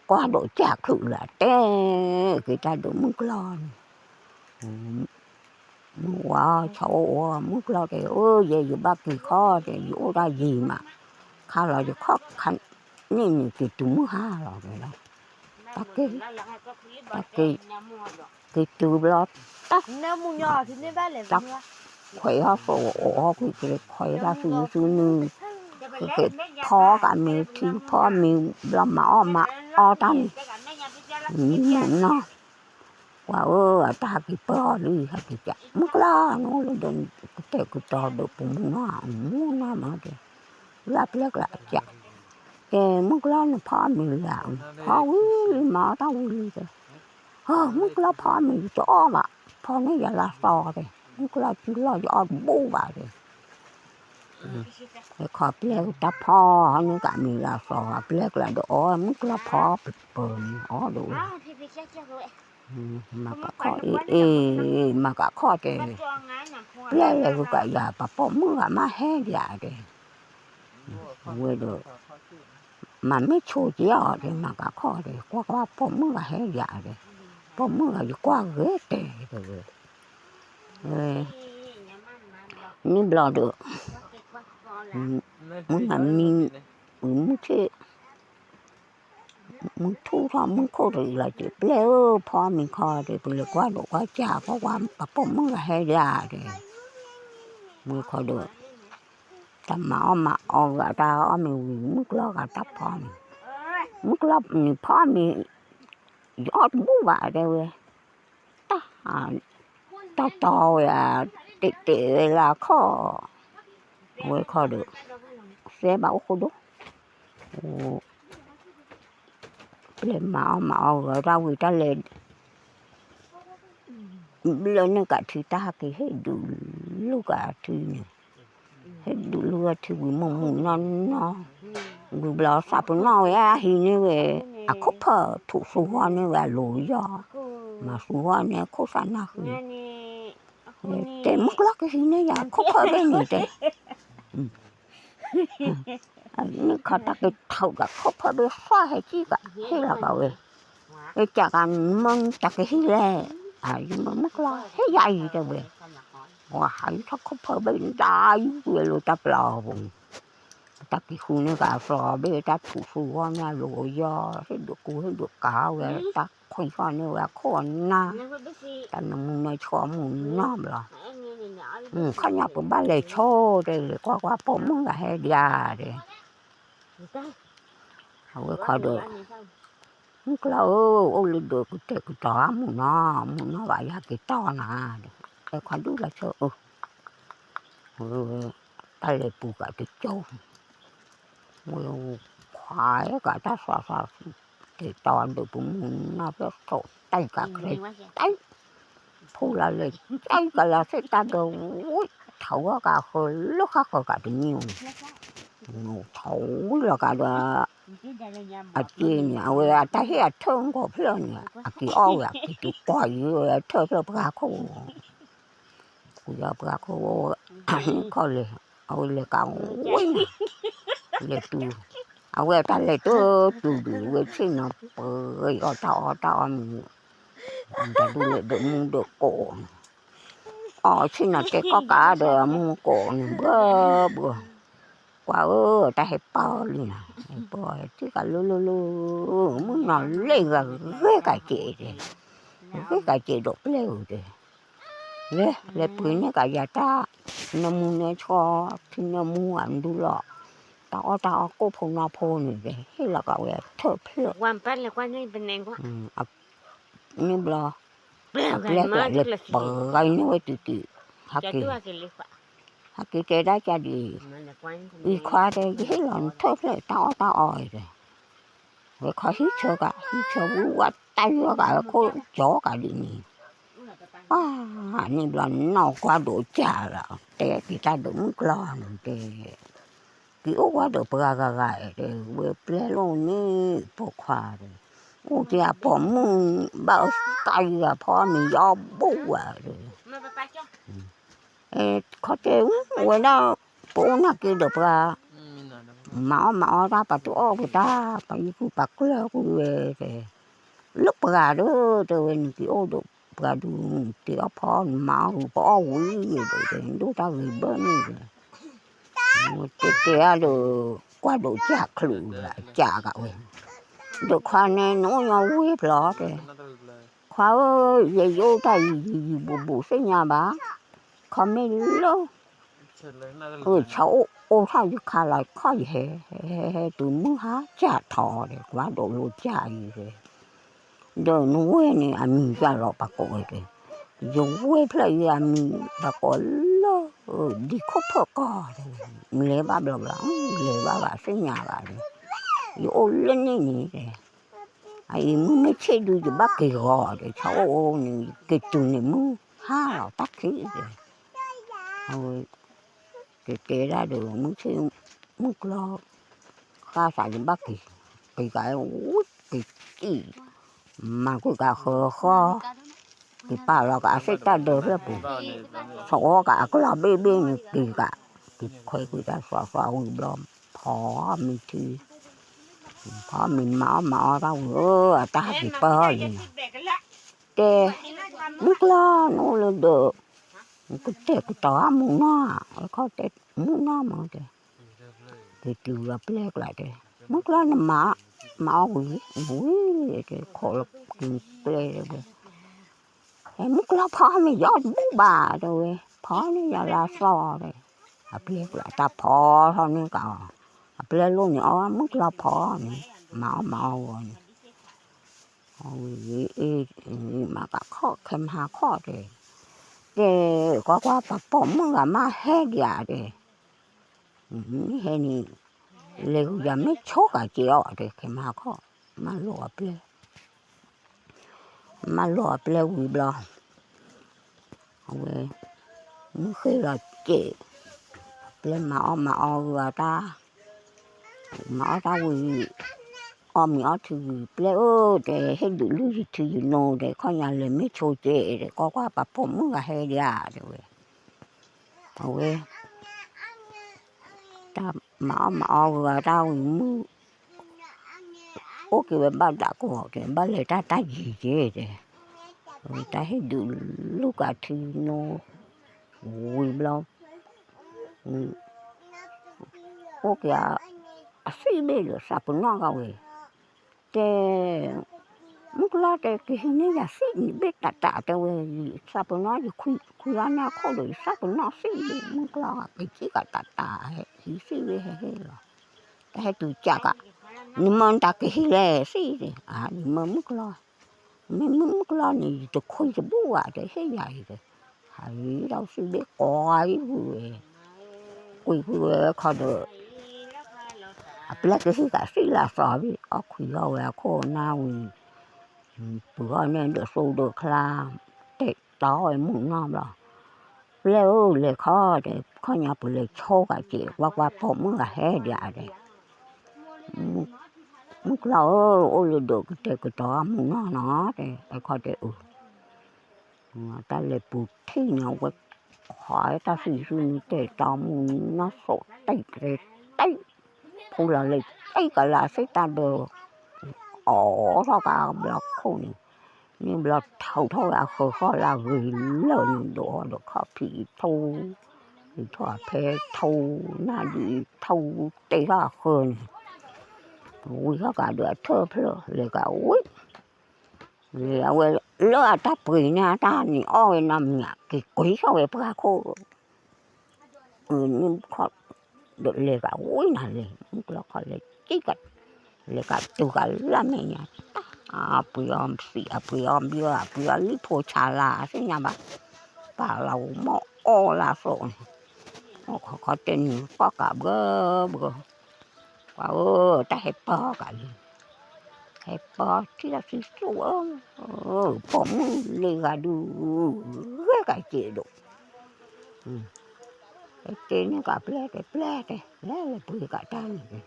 ကွၢ်ဒိးကးချုးလၢတဲ, က့ၤတၢ်ဒိးမုၢ်ကျီၢ်န့ၣ် မုၢ်ဝါဆီအိၣ်အိၣ် မုၢ်ကျီၢ်တဲ, အိၣ်ယဲ ယဘၣ်က့ၤခီၣ်တဲ ယအိၣ်ဒၣ်ယံၤမး, ခါလီၤယခီၣ်ခါ, န့ၣ်န့ၣ်က့ၤတုၤမုၢ်ဟါလီၤတဲလီၤ, တၢ်က့ၤ, တၢ်က့ၤ, က့ၤတုၤဘျီ, တၢ်, တၢ်ခွဲးဟီၣ်ဖိအိၣ်ဟီၣ်ကွံာ်က့ၤခွဲးတၢ်ဆူယစုနုၤ, က့ၤဖီကးမ့ၤထံဖီမ့ၤဘျီမၤအီၣ်မၤအီတၢ်န့ၣ်, မုၢ်နီၢ် ကွၢ်ဧၢ အတၢ်ဟဲက့ၤပၢအီၤလံ ဟဲက့ၤကး မုၢ်ကျီၢ် နအိၣ်လၢဒီး ကတဲာ်ကတီၤဒီးပမုၢ်နီၢ် မုၢ်နီၢ်မးတဲ, လၢအပျဲၢ်ကျါကး, တဲ မုၢ်ကျီၢ်နဖီမ့ၤလံဧါ, ဖီဝံၤလံ မၤအီၣ်တၢ်ဝံၤလံတဲ, မုၢ်ကျီၢ်ဖီမ့ၤယတအီၣ်ဘၣ်, ဖီန့ၢ်ယၤလၢအသီတဲ, မုၢ်ကျီၢ်စုလီၢ်ယအီၣ်တဘူၣ်ဘၣ်တဲ, ခီပျဲၢ်တၢ်ဖီန့ၢ်ကးမ့ၤလၢအသီ အပျဲၢ်ကျါဒီးအီၣ် မုၢ်ကျီၢ်ဖီပပၢၤန့ၣ် အီၣ်ဒိၣ်ဝဲ မၤကးခီၣ်အ့ၣ်အ့ၣ် မၤကးခီၣ်တဲ, ပျဲၢ်လဲၤဂုၤကးယၤ ပပိာ်မုၣ်ဂၤမးဟဲဒံးဧါတဲ, ဝဲဒီး, မၤမ့ၢ်ဆိက့ၤအီၤတဲ မၤကးခီၣ်တဲ ကွၢ်ကွၢ်ပိာ်မုၣ်ဂၤဟဲဒံးဧါတဲ, ပိာ်မုၣ်ဂၤယကွၢ်ဂ့ၤတဲတဲဝဲ, န့ၣ်ဘျီဒီး, မုၢ်နၤမံ, မုၢ်ဆ့ၣ် မုၢ်ထူၣ်ထီၣ်မုၢ်ခိၣ်တရံးလီၤက့ၤ ပျဲၢ်ဧၢ ဖီမ့ၤခီတဲ ပလဲၤကွၢ်ဒိးကွၢ်စၢ် ကွၢ်ကွၢ် ပပိာ်မုၣ်ဂၤဟဲဒံးဧါတဲ, မုၢ်ခီဒီး, တၢ်မၤအီၣ်မၤအီဂၤ တၢ်အီၣ်မ့ၤဝံၤ မုၢ်ကျီၢ်ဂၤတၢ်ဖီန့ၣ်, မုၢ်ကျီၢ်န့ၣ်ဖီမ့ၤ, ယအီၣ်တဘူၣ်ဘၣ်တဲဝဲ, တၢ်, တၢ်တီဝဲဧါ, တဲာ်တဲာ်ဝဲလၢအခီၣ်, အဝဲခီဒီး, စဲဘၣ်အိၣ်ဃိဒိၣ် ပျဲၢ်မၤအီၣ်မၤအီဂၤတၢ်ဝံၤတၢ်လဲၤ, ဘျၢန့ၢ်ကးထံတၢ်ဟဲက့ၤဟ့ၣ်ဒုးလူၤကးထံန့ၣ်, ဟ့ၣ်ဒုးလူၤကးထံဝံၤမုၢ်မုၢ်နီၢ်နီၢ်, ဝံၤဘျီသးပနီၣ်ဝဲအဟံးန့ၢ်ဝဲ, အခိၣ်ဖၢၣ်ထူးဆူဟီန့ၢ်ဝဲအလိၤယီၢ်, မၤဆူဟီန့ၢ်အခိၣ်သးနၢ်ဃု တဲမုၢ်ကျီၢ်ကဟံးန့ၢ်ယၤ ခိၣ်ဖၢၣ်ဘ့ၣ်န့ၣ်တဲ, န့ၣ်ခီတၢ်က့ၤထုးကးခိၣ်ဖၢၣ်ဘ့ၣ်သီၣ်ဟဲကံၣ်ကး ဟ့ၣ်လီၤကးဝဲ, အကးကမၢတၢ်ကဟံးလဲၣ်, ယမုၢ်ကျီၢ်ဟ့ၣ်ယၤအံၤတဲဝဲ, ဝၤဟးယထီၣ်ခိၣ်ဖၢၣ်ဘ့ၣ်ဒၣ်ယုၢ်ဝဲလၢတၢ်ပျီပူၤန့ၣ်, တၢ်က့ၤဃုန့ၢ်ကးအသီဘ့ၣ် တၢ်ထူးဆူဝဲန့ၣ်အလိၤယီၢ် ဟ့ၣ်ဒုးကူဟ့ၣ်ဒုးကၤဝဲ တၢ်ခွံဃီန့ၢ်ဝဲအခိၣ်အနၢ်, တၢ်နမူနဆှီမုၢ်နီၢ်ဘျီ, ခီညါပဘၣ်လဲၤဆိတဲလဲၤကွၢ်ကွၢ်ပိာ်မုၣ်ဂၤဟဲဒံးဧါတဲ, အဝဲခီဒီး, မုၢ်ကျီၢ်ဧၢ အိၣ်လၢဒိးကတဲာ်ကတီၤဧါ မုၢ်နီၢ်ဘၣ်ယၤက့ၤတီၢ်နၤ, တဲခီဒုၣ်လၢဆၢအၢ, တၢ်လဲၤပူၤကးတကၠိ, ဝဲခွါကးတၢ်သွးသွး, တဲာ်တီၤဒုးပမုၢ်နီၢ်ဖျၢၣ်ဆိးတၢ်ကးကြဲးတၢ်, ဖူလၢလဲၤတၢ်ကလၤသ့ၣ်တၢ်ဒီး, ထီၣ်ဝဲကးဃၢၤလၢဃၣ်ဃၢၤကးတနံၣ်, ထီၣ်ဝံၤလီၤကးဒီး, အက့န့ၣ် အဝဲအတၢ်ဟ့ၣ်အထၢၣ်ဂီၤဖျၢၣ်န့ၣ် အက့ၤအီၣ်ဝဲအက့ၤတုၤကွၢ်ယံၤဝဲအထၢၣ်ဖျၢၣ်ပှၤခိၣ်, ကွၢ်ယံၤပှၤခိၣ်, ခီလဲၣ်, အဝဲလဲၤကးဝံၤ, လဲၤတုၤ, အဝဲတၢ်လဲၤတတုၤဒံး ဝဲဆ့ၣ်နီၤပှဲၤအီၣ်တၢ်အီၣ်တၢ်အီမံၤ, တၢ်ဒုးလဲၤဒီးမူဒီးကိးန့ၣ်, အီၣ်ဆ့ၣ်နီၤတဲကီၢ်ကးဒီးအမူကိးန့ၣ် ဘၢဘၢ, ကွၢ်ဧၢ တၢ်ဟဲပၢလံနီၤ, ဟဲပၢထံၣ်ကးလၢလၢလၢ, မုၣ်နီၤလဲၤဂၤဂ့ၤကးကဲးတဲ, ဂ့ၤကးကဲးဒီးပျဲၢ်ဧိၤတဲ လဲၤ လဲၤပှ့ၤန့ၢ်ကးယၤတၢ် နၢမူနၢဆှီ ထံနၢမူအဒူလီၤ, တၢ်အီၣ်တၢ်အီကိၣ်ဖိနီၢ်ဖိန့ၣ် ဟ့ၣ်လီၤကးဝဲအထၢၣ်ဖျၢၣ်, န့ၣ်ဘျီ အပျဲၢ်ကျါလဲၤပှ့ၤန့ၢ်ဝဲတုၤတုၤ, ဟဲက့ၤ, ဟဲက့ၤတဲဒၣ်ကဒံး, အံၤခွါတဲ ယဟ့ၣ်လီၤနထၢၣ်ဖျၢၣ်တၢ်အီၣ်တၢ်အီအံၤတဲ ဝဲခီဟံးဆၢကး ဟံးဆၢဝံဝဲတၢ်ယွၤကးဝဲခိၣ်ကၠီကးဒ်န့ၣ်, ပှၤန့ၣ်ဘျီနီၢ်ကွၢ်ဒိးကၢ်လီၤ တဲက့ၤတၢ်ဒိးမုၣ်ကျီၢ်န့ၣ်တဲ, က့ၤအိၣ်ဝဲဒီးပှၤဂၤဂၤတဲ ဝဲပျဲၢ်လိၣ်န့ၣ် ပိာ်ခွါတဲ, အိၣ်က့ၤအပိာ်မုၣ်ဘၣ်အသးယၤဖီမ့ၤယီဘူၣ်ဝဲတဲ ခီတဲ ဝဲဒၣ် ပအိၣ်နာ်က့ၤဒီးပှၤ မၤအီၣ်မၤအီတၢ် ပှၤတအီၣ်က့ၤတၢ် ပှၤယံၤကူၣ်ပှၤကျၢၢ်ကွံာ်ဝဲတဲ, လၢပှၤဒီးတဲဝဲ နက့ၤအိၣ်ဒီးပှၤဒုး နတ့အီၣ်ဖီ နမၤအီၣ်ဂ့ၤ ပအီၣ်ဝံၤဒီးတဲ ဒိၣ်တၢ်ဂ့ၤဘၢန့ၣ်တဲ, တဲတဲအါဒီး ကွၢ်ဒိးကၢ်ချုးလၢကၢ်ကးဝဲ, ဒီးခွါန့ၣ် နအိၣ်ညီဝ့ၢ်ဖျီတဲ ခွါဧၢ, ယဲယအိၣ်တၢ်ယံၤယံၤဘူးဘူးသ့ၣ်ညါဘၣ်, ခီမ့ၢ်လၢ ဆၣ်အိၣ်အိၣ်ထီၣ်ယခါလီၤခီၣ်ယဟဲ, ဟဲဟဲတုၤမုၢ်ဟါကၢ်ထီၣ်ဒီး ကွၢ်ဒိးလိာ်ကၢ်အံၤ, ဒီးနဝဲၢ်န့ၣ်အမံၤယၤလီၤပှၤကိးဝဲတဲ, ယဝဲၢ်ဖျၢၣ်အံၤအမံၤပှၤကိးလၢ ဒံခိၣ်ဖၢၣ်ကီၢ်တဲဝဲ, လဲၤဘၣ်ဘျီဘျီ, လဲၤဘၣ်ဘၣ်သ့ၣ်ညါဘၣ်တဲ, ယအိၣ်လၢန့ၣ်န့ၣ်တဲ အအံၤမုၢ်မ့ၢ်ဆ့ၣ်ဒုး ယဘၣ်က့ၤဂီၤဒီး ဆၣ်အိၣ်အိၣ်န့ၣ် က့ၤတုၤန့ၣ်မုၢ်ဟါလီၤတၢ်ခံဒီး, အဝဲ ကတဲဒၣ်ဒီး မုၢ်ဆ့ၣ် မုၢ်ကျီၢ် ဃၣ်သးယဘၣ်က့ၤ, က့ၤကးဝံၤက့ၤတံၢ်, မၤကွံာ်ကးဃၢဃီ, က့ၤပာ်လီၤကးအသ့ၣ်တၢ်ဒၢဖျၢၣ်ပူၤ, သဝီကအကျီၢ်ဘ့ၣ်ဘ့ၣ်န့ၣ်က့ၤကး, က့ၤခွဲကွံာ်တၢ်သးသးဝံၤဘျီ, ဖီမ့ၤထံ ဖီမ့ၤမၤအီၣ်မၤအီတၢ်ဝံၤဧၢ, အတၢ်ဟးက့ၤပၢလံ, တဲ, မုၢ်ကျီၢ်နအိၣ်လၢဒၢး, ကတဲာ်ကတီၤဧါမုၢ်နီၢ်, အခီၣ်တဲမုၢ်နီၢ်မးတဲ, က့ၤတုၤလီၤပျဲၢ်ကျါတဲ, မုၢ်ကျီၢ်နမၤ, မၤအီၣ်ဝံၤ, ဝံၤတဲ, ခိးလီၤက့ၤပျဲၢ်တဲဝဲ ဟဲမုၢ်ကျီၢ်ဖီမ့ၤယီတဘူၣ်ဘၣ်တဲဝဲ, ဖီန့ၢ်ယၤလၢအသီၣ်တဲ, အပျဲၢ်ကျါတၢ်ဖီထီၣ်န့ၢ်ကးအီၤ, အပျဲၢ်လိၣ်န့ၣ်အီၣ် မုၢ်ကျီၢ်ဖီန့ၣ်, မၤအီၣ်မၤအီဝဲန့ၣ်, အဝဲအ့ၣ်, မၤကးခီၣ်ခဲမဟါခီၣ်တဲ, တဲ, ကွၢ်ကွၢ်ပှၤပိာ်မုၣ်ဂၤမးဟဲဒံးဧါတဲ, မ့ၢ်ဟဲန့ၣ်, လဲၤဂုၤယၤမ့ၢ်ဆိကးက့ၤအီၤတဲ ခဲမဟါခီၣ်, မၤလိာ်အပျဲၢ် မၤလိာ်အပျဲၢ်ဝံၤဘျီ, အဝဲ, မုၢ်ဃ့လီၤစဲး, အပျဲၢ်မၤအီၣ်မၤအီဂုၤအတၢ်, မၤအီၣ်တၢ်ဝံၤ, အီၣ်မ့ၤအီထံဝံၤ ပျဲၢ်ဧၢတဲ ဟ့ၣ်ဒုးလုၢ်ယထံယနိတဲ ခီညါလဲၤမ့ၢ်ဆိကဲးတဲ ကွၢ်ကွၢ်ပှၤပိာ်မုၣ်ဂၤဟဲဒံးဧါတဲဝဲ, အဝဲ တၢ်မၤအီၣ်မၤအီဂုၤအတၢ်ဝံၤမုၢ်, အိၣ်က့ၤဝဲဘၣ်ဒၣ်ကီၢ်တဲ ဘၣ်လဲၤတၢ်တၢ်ယံၤက့ၤတဲ, တၢ်ဟ့ၣ်ဒုးလုၢ်ကးထံနိ, ဝံၤဘျီ, အိၣ်က့ၤ, အသံၣ်ဘ့ၣ်ဒီးသးပနီၣ်ဂၤဝဲ, တဲ မုၢ်ကျီၢ်တဲ ကဟံးန့ၢ်ယၤသံၣ်န့ၣ်ဘ့ၣ်တးတးတဲဝဲ, ယသးပနီၣ်ယခွံအီၤန့ၣ်အခိၣ်ဒီး ယသးပနီၣ်သံၣ်ဘ့ၣ် မုၢ်ကျီၢ်ဂၤ ကစံၣ်ဂၤတးတး ဟံးသံၣ်ဘ့ၣ်ဟဲဟ့ၣ်လီၤ, တၢ်ဟဲတုၤကးကး, နမၢနတၢ်ကဟံးလဲၣ်သံၣ်န့ၣ်, ယမၢမုၢ်ကျီၢ်, မ့ၢ်မုၢ်ကျီၢ်န့ၣ် ယတခွံတဘူၣ်ဘၣ်တဲ ဟ့ၣ်ယၤအံၤတဲ, ဟးလီၤသံၣ်ဘ့ၣ်ကိးအံၤဝံၤဝဲ, ကွံာ်ကွံာ်ဝဲခီဒီး အပျဲၢ်ကဟံးကးသံၣ်လၢအသီဘ့ၣ် အီၣ်ခွံလီၤဝဲအခိၣ်နၢ်ဝံၤ, ပှၤအီၣ်န့ၢ်ဒီးသိဒီးချါ, တဲတီဝဲမုၢ်နီၢ်ဘျီ, ပျဲၢ်ဧၢ လဲၤခီတဲ ခီညါပလဲၤဆိကးက့ၤ ကွၢ်ကွၢ်ပိာ်မုၣ်ဂၤဟဲဒံးဧါတဲ, မုၢ်ကျီၢ်ဧၢ အိၣ်လၢဒိးကတဲာ်ကတီၤမုၢ်နီၢ်နီၤတဲ အခီတဲအုး တၢ်လဲၤပူၤထံၣ်န့ၣ် အဝဲခီတၢ်သံၣ်သံၣ်န့ၣ် တဲတီမုၢ်နီၢ်သိးတံၢ်တဲတံၢ်, ဖူလီၤလၢ တ့ၢ်ကလၢသ့ၣ်တၢ်ဒၢ အိးထီၣ်ကါဘျီခိၣ်န့ၣ်, န့ၣ်ဘျီထုးထီၣ်ဝဲအဃၢၤဃီလၢအဂ့ၤလၢာ်န့ၣ် ဒိးအီၤဒီးခီၣ်ဖံးထူ, ထီၣ်အဖဲထူ, နၢ်ဒံးထူ, တ့ၢ်ထီၣ်အဃၢၤန့ၣ်, ဝံထီၣ်ကးဒီးအထၢၣ်ဖျၢၣ် လဲၤကးဝံၤ, လဲၤအဝဲလၢအတၢ်ပှ့ၤန့ၣ် အတၢ်န့ၣ်အီၣ်ဝဲနီတမံၤ က့ၤကွံာ်ထီၣ်ဝဲပှၢ်ခိၣ် န့ၣ်ခီ, ဒီးလဲၤကးဝံၤနၤလဲၣ် မုၢ်ကျီခီလဲၤက့ၤကး, လဲၤကးတုၤကးလၢမဲာ်ညါ, အပှ့ၤအီၤသံး အပှ့ၤအီၤဘံ အပှ့ၤအီၤလံၣ်ဖိဆါလၢသ့ၣ်ညါဘၣ်, ပာ်လီၤမီၢ်အီၣ်လၢအသိးန့ၣ်, ခီခီတဲနုာ်ကီၢ်ကးဘှၢဘှၢ, ပှၤဧၢ တၢ်ဟဲပၢကးလံ ဟဲပၢထံၣ်လၢသံစိၣ်ဧၢ, ပိာ်မုၣ်လ့ၤဂၤဒုး, ဂ့ၤကးက့ၤဒိး, တဲန့ၢ်ကးပျဲၢ်တဲပျဲၢ်တဲ လဲၤလဲၤပှ့ၤကးတၢ်န့ၣ်,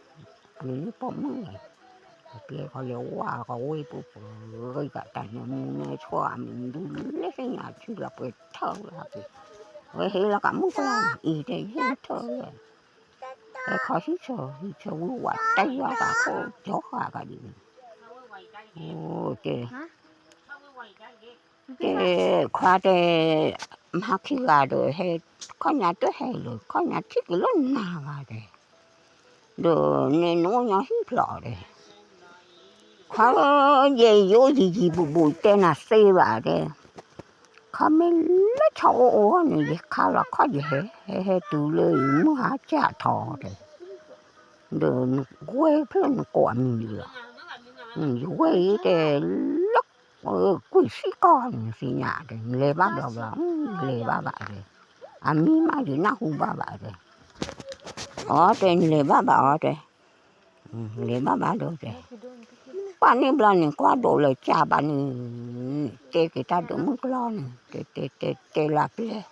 ပှ့ၤန့ၢ်ပိာ်မုၣ်လီၤ, ပျဲၢ်ခီလဲၤဝါကဝ့ၢ်ပူၤပှ့ၤကးတၢ်န့ၣ် မူန့ၢ်ဆှီအမံၤဒုးလၢသ့ၣ်ညါထံလီၤပှဲၤထၢၣ်လၢက့ၤ, ဝဲဟ့ၣ်လီၤကးမုၣ်ကျီန့ၣ် အံၤတဲဟ့ၣ်ထၢၣ်လၢ ဟဲခီဟံၣ်ဆၢ ဟံၣ်ဆၢဝံၤဝးတၢ်ယွၤကးခိၣ်ကၠီဃာ်ကးဒ်န့ၣ်, အိၣ်တဲ, တဲ, ခွါတဲ, မဟါခံဂၤဒီးဟဲ, ခီညါတဟဲလၢၤ ခီညါထံၣ်က့ၤလၢနၤဂၤတဲ, ဒီးနဲနအိၣ်ညီဟံၣ်ဖျိးတဲ, ခွါဧၢ, ယဲယအိၣ်ယံၤယံၤဘူးဘူးတဲနၤသ့ဘၣ်တဲ ခီမ့ၢ်လၢဆီအိၣ်အိၣ်န့ၣ် ယခါလီၤခီၣ်ယဟဲ, ဟဲဟဲတုၤလၢယမုၢ်ဟါကၢ်ထီၣ်တဲ, ဒီးနဝဲၢ်ဖျၢၣ်နကိးအမံၤလံလီၤ, ယဝဲၢ်အံၤတဲ, လၢ, ကွံာ်သံကီၢ်န့ၣ်သ့ၣ်ညါတဲ နလဲၤဘၣ်ဘျီဘျီ, လဲၤဘၣ်ဘၣ်တဲ, အမံၤမးယနၢ်ဟူဘၣ်ဘၣ်တဲ, အီတဲ နလဲၤဘၣ်ဘၣ်အီတဲ လဲၤဘၣ်ဘၣ်ဒီးတဲ, ပှၤန့ၣ်ဘျီန့ၣ် ကွၢ်ဒိးလၢကၢ်ဘၣ်န့ၣ်, တဲက့ၤတၢ်ဒိးမုၢ်ကျီန့ၣ် တဲတဲတဲတဲလၢပျဲၢ်,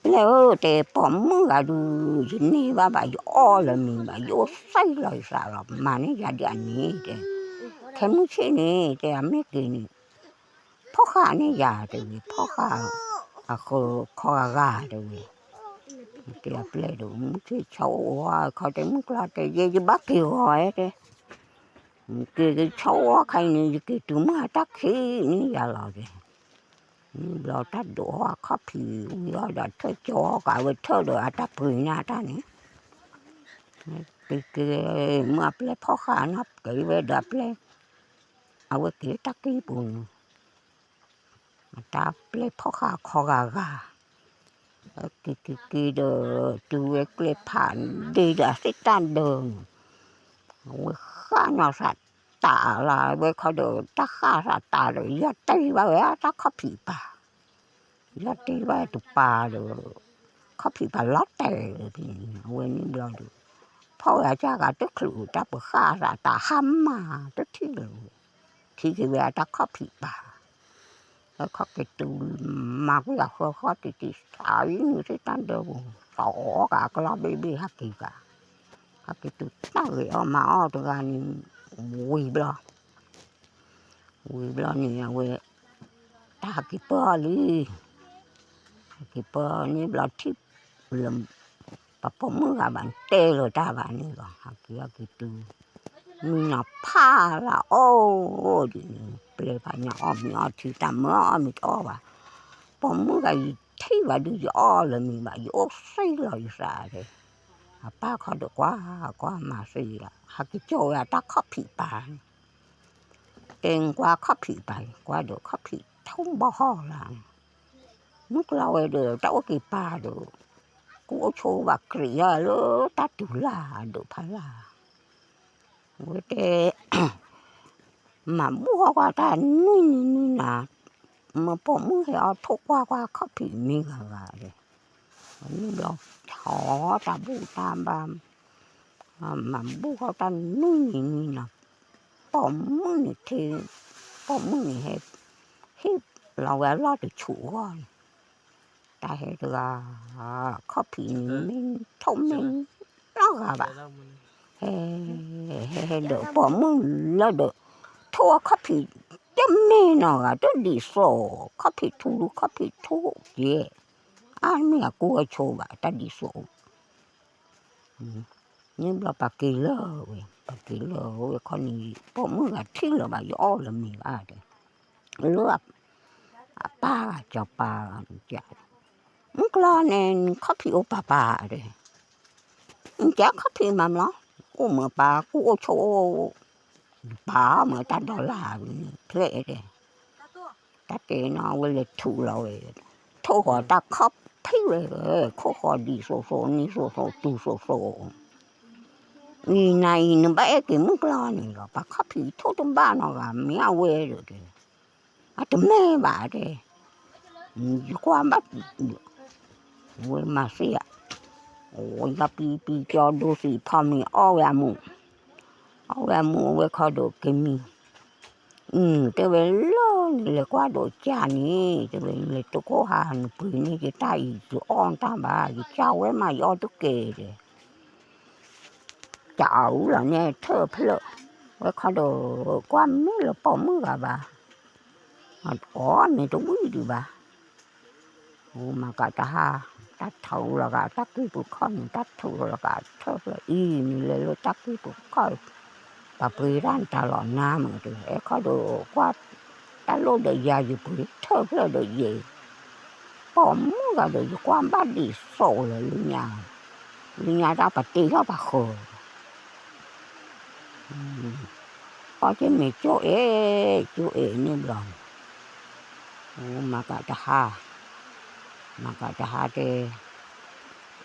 ပျဲၢ်ဧၢ တဲပိာ်မုၣ်ဂၤဒုး, ယန့ၢ်ဘၣ်ဘၣ် ယအီၣ်လၢမံၤဘၣ် ယအိၣ်သံလီၤယသးလီၤ မၤန့ၢ်ယၤဒ်အန့ၣ်တဲ, ခဲမုၢ်ဆ့ၣ်န့ၣ် တဲအမ့ၢ်က့ၤန့ၣ် ဖီၣ်ဃာ်န့ၢ်ယၤတဲဝဲ ဖီၣ်ဃာ်, အဃၢၤခီဂၤဂၤတဲဝဲ, တဲအပျဲၢ်ဒီး မုၢ်ဆ့ၣ်ဆီအိၣ်အိၣ်ခီတဲမုၢ်ကျီတဲ ယဲယဘၣ်က့ၤဂီၤဝဲတဲ, က့ၤက့ၤဆီအိၣ်ခါအံၤန့ၣ် ယက့ၤတုၤမုၢ်ဟါတၢ်ခံးန့ၢ်ယၤလီၤတဲ, န့ၣ်ဘျီတၢ်ဒိးအီၣ်အခီၣ်ဖံးဝံၤအီၤဒီး ထၢၣ်ကၠီအီၣ်ကးဝဲထၢၣ်ဒီးအတၢ်ပှ့ၤန့ၢ်အတၢ်န့ၣ်, က့ၤက့ၤ, မ့ၢ်အပျဲၢ်ဖီၣ်ဃာ်န့ၣ်က့ၤဝဲဒီးအပျဲၢ်, အဝဲက့ၤတၢ်ကံၢ်ပူၤန့ၣ် အတၢ်ပျဲၢ်ဖီၣ်ဃာ်ခီဂၤဂၤ, က့ၤက့ၤက့ၤဒီး တုၤဝဲကျဲဖးဒ့ဒီးအသ့ၣ်တၢ်ဒၢန့ၣ်, အဝဲဃၣ်နီၤသးတးလၢဝဲခီဒီး တၢ်ဃၣ်သးတးဒီး ယီၢ်တ့ၢ်ဘၣ်ဝဲတၢ်ခီၣ်ဖံးပၤ, ယီၢ်တ့ၢ်ဘၣ်တပၤဒီး ခီၣ်ဖံးပၤလီၤတဲာ်လၢဖဲန့ၣ် အဝဲန့ၣ်ဘျီဒီး ဖီၣ်ဝဲအကစၢ်ဂၤတချုးတၢ်ပဃၣ်သးတးဟါမၢ်တထံၣ်လၢၤ, ထံၣ်က့ၤဝဲအတၢ်ခီၣ်ဖံးပၤ လၢခီၣ်က့ၤတုၤ မၤကွံာ်အဃၢၤဃီတံၢ်တံၢ် သးအံၤနုၤသ့ၣ်တၢ်ဒၢပူၤ သးအီၣ်ကးအကျီဘ့ၣ်ဘ့ၣ်ဟဲက့ၤကး, ဟဲက့ၤတုၤတၢ်ဂ့ၤအီၣ်မၤအီၣ်တဂၤန့ၣ် ဝံၤဘျီ, ဝံၤဘျီန့ၣ် အဝဲ တၢ်ဟဲက့ၤပၢအီၤလံ, ဟဲက့ၤပၢန့ၣ်ဘျီထံၣ်လၢ ပှၤပိာ်မုၣ်ဂၤဘၣ်တဲလီၤတၢ်ဘၣ်န့ၣ်လီၤ ဟဲက့ၤဟဲက့ၤတုၤ မုၢ်နၤဖးလၢအီၣ်ဒ်န့ၣ် ပျဲၢ်ဖးညါအီၣ်မ့ၤအီထံတၢ်မၢအီၣ်မ့ၤတအီၣ်ဘၣ်, ပိာ်မုၣ်ဂၤယထံၣ်ဘၣ်ဒုးယအီၣ်လၢမ့ၤဘၣ် ယအိၣ်သံလီၤယသးတဲ, အပၢ်ခီဒီးကွၢ်ကွၢ်မၤသံလီၤ ဟဲက့ၤကၠီဝဲအတၢ်ခီၣ်ဖံးပၤန့ၣ် တဲကွၢ်ခီၣ်ဖံးပၤ ကွၢ်ဒီးခီၣ်ဖံးထူဘီဟီၣ်လၢ မုၢ်ကျီဝဲဒီး တၢ်အိၣ်က့ၤပၤဒီး ကူအိၣ်ဆိဘၣ်ကြံးယၤလၢတၢ်တူၢ်လၢ်အဒိးဖးလၢ်, ဝဲတဲ မၤဘူၣ်ဃီကွၢ်တၢ်နွံနံၤနွံနၤ, မ့ၢ်ပိာ်မုၣ်ဟဲအီၣ်ထိၣ်ကွၢ်ကွၢ်ခီၣ်ဖံးမ့ၢ်ဂၤဂၤဒီး, န့ၣ်ဘျီ ထီတၢ်ဘူၣ်တၢ်ဘါ မၤဘူၣ်ဃီတၢ်နွံနံၤနွံနၤ, ပိာ်မုၣ်န့ၣ်ထံ, ပိာ်မုၣ်န့ၣ်ဟဲ, ဟ့ၣ်လီၤဝဲအလီၢ်တဆူးအဂီၢ်န့ၣ်, တၢ်ဟဲတဂၤ, ခီၣ်ဖံးန့ၣ်မ့ၢ်ထိၣ်မ့ၢ်နီတဂၤဘၣ်, ဟဲ, ဟဲဟဲဒီးပိာ်မုၣ်လၢဒီး, ထိၣ်အခီၣ်ဖံးတမ့ၢ်နီတဂၤ တဒ်သိး, ခီၣ်ဖံးထူ ခီၣ်ဖံးထူကဲ, အါမ့ၢ်အကူအဆိဘၣ် တၢ်ဒ်သိး န့ၣ်ဘျီပှၤက့ၤလၢာ်ဝဲ, ပှၤက့ၤလၢာ်ဝဲခီန့ၣ် ပိာ်မုၣ်ဂၤထံၣ်လၢၤဘၣ် ယအီၣ်လၢမ့ၤဘၣ်တဲ, လၢ အပၢ်ဂၤစီၤပၤဂၤန့ၣ်, မုၣ်ကျီၢ်န့ၣ် နခီၣ်ဖံးအိၣ်ပၤပၤတဲ, နကဲခီၣ်ဖံးမးမလီၤ, အိၣ်မ့ၢ်ပၢ်ကူၣ်အိၣ်ဆိးအိၣ်, ပၢ်မ့ၢ်တၢ်ဒီလၣ်န့ၣ် ဖျဲးတဲ, တၢ်တဲနီၤ အဝဲလဲၤထူးလီၤဝဲ, ထိၣ်ဃီၤတၢ်ခီၣ်ဖံးဝဲ, ခိၣ်ဃီၤဒံးစိၤစိၤ နံၤစိၤစိၤ တုၤစိၤစိၤ အံၤနၤအံၤ နဘၣ်အဲၣ်က့ၤမုၣ်ကျီၢ်န့ၣ်လီၤ, ပှၤခီၣ်ဖံးထိၣ်တဘၣ်နီတဂၤ မ့ၢ်အဝဲဒီးတဲ, အတမ့ၢ်ဘၣ်တဲ, ယကွၢ်ဘၣ်, ဝဲမၤသ့ဧါ, အိၣ်ယပံပံကၠီဒိသံးဖီမ့ၤအီၣ်ဝဲအမူး, အီၣ်ဝဲအမူးအဝဲခီဒီးကမံၤ, အံၤတဲဝဲလၢနလဲၤကွၢ်ဒီးကၢ်န့ၣ် တဲဝဲ နလဲၤတိခိၣ်ဟးနပှ့ၤန့ၢ်ယတၢ်အံၤ ယအီၣ်တၢ်ဘၣ် ယကၢ်ဝဲမးယအီၣ်တကဲၢ်တဲ ကၢ်အူလီၤန့ၣ်ထၢၣ်ဖျၢၣ်, ဝဲခီဒီးကွၢ်မ့ၢ်လၢပိာ်မုၣ်ဂၤဘၣ်, အီၣ်မ့ၢ်တဝံၣ်ဒံးဘၣ်, မၤကးတဟါ, တၢ်ထူးလီၤကးတၢ်ကံၢ်ပူၤခီၣ်န့ၣ် တၢ်ထူးလီၤကးထၢၣ်ဖျၢၣ်အံၤ နလဲၤလၢတၢ်ကံၢ်ပူၤခီၣ်, ပှၤပှ့ၤတၢ်နတၢ်လီၤနါမးတဲ အဲခီဒီးကွၢ်, တၢ်လိၣ်ဒီးယၤယပှ့ၤထၢၣ်ဖျၢၣ်ဒီးယဲၢ် ပိာ်မုၣ်ဂၤဒီး ယကွၢ်ဘၣ်ဒ်သိးလၢလၢညါ, လၢညါတၢ်ပတ့ထီၣ်ပှၤဃၢၤ, အီၣ်က့ၤမ့ၤကၠိအဲၣ်ကၠိအဲၣ်န့ၣ်ဘျီ, မၤကးတဟါ, မၤကးတဟါတဲ,